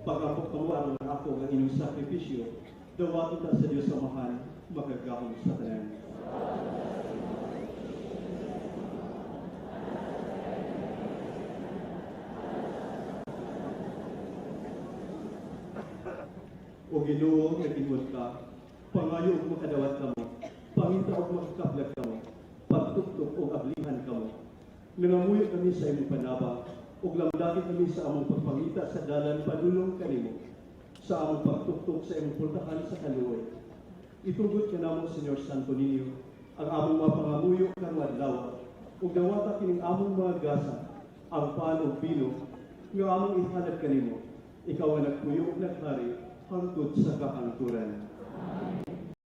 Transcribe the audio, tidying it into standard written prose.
Pag-ampo kamo aron ang ako nga inyong sakripisyo, dawaton ta sa Dios Amahan, makagagahom sa tanan. O Ginoo, nag-ingon ka, pangayo og makadawat kamo, pangita og makakablag kamo, pagtuktok og ablihan kamo. Nangamuyo kami sa imong panabang, ug lamdagi kami sa among pagpangita sa dalan padulong kanimo, sa among pagtuktok sa imong pultahan sa kaluoy. Itugot kanamo, Señor Santo Niño, ang among mga pangamuyo karong adlaw, ug dawata kining among mga gasa, ang pan ug bino, nga among ihalad kanimo, ikaw ang nagpuyo ug naghari hangtod sa kahangturan.